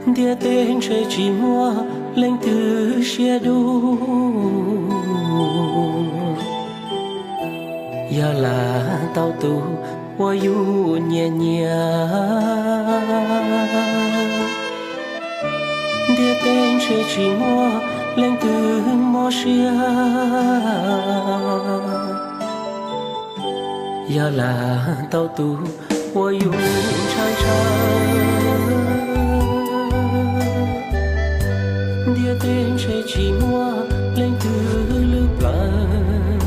Ntiaj teb ntshe tsis muaj leej twg siab dub, yog lam tau tus uas yus nyiam nyiam. Ntiaj teb ntshe tsis muaj leej twg mob siab, yog lam tau tus uas yus ntshaw ntshaw. Ntiaj teb ntshe tsis muaj leej twg lwj plawv,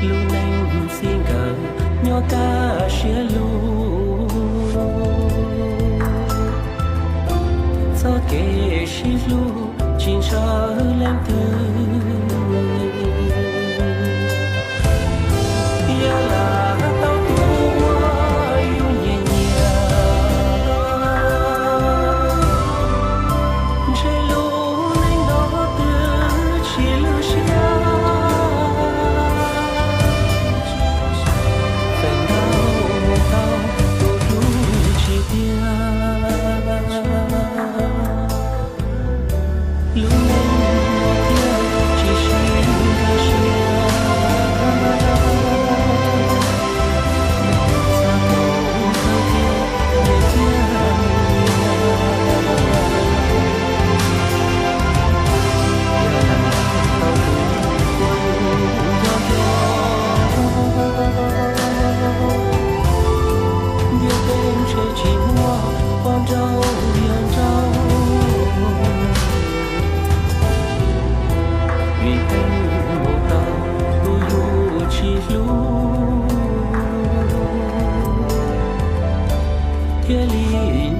lub neej txij nkawm nyob kaj siab lug. Txoj kev sib hlub tsis ntshaw leej twg, yog lam tau tus uas yus nyiam nyiam. Ntshe lub neej no twb tsis lwj siab, feem ntau mus tau tus hlub tsis tiag. Lub neej no thiaj tsis sib nkag siab, txog thaum kawg thiaj nyias thiaj nyias. Yog lam tau tus uas yus nco nco, ntiaj teb ntshe tsis muaj poj nrauj yawg nrauj, vim pheej mus tau tus yus tsis hlub, thiaj li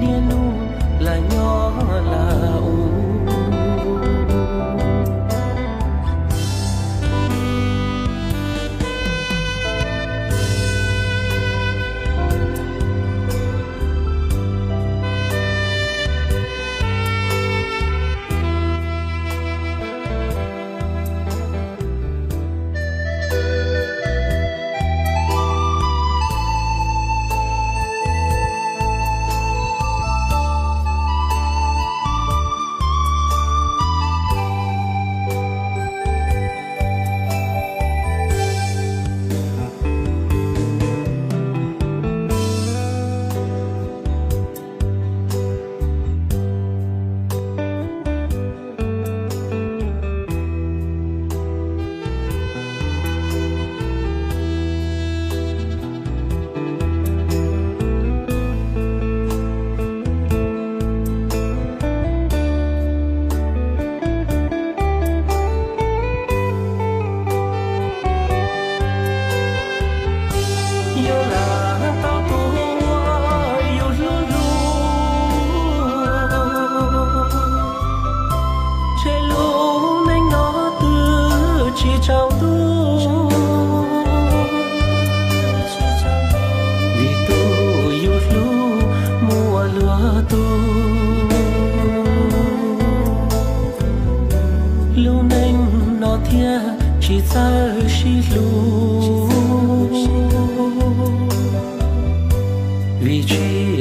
niaj hnub lam nyob lam ua. Yog lam tau tus uas yus hlub hlub, ntshe lub neej no twb tsis tsaus ntuj, vim tus yus hlub muaj luag tug. Lub neej no thiaj tsis txawj sib hlub, vim tsis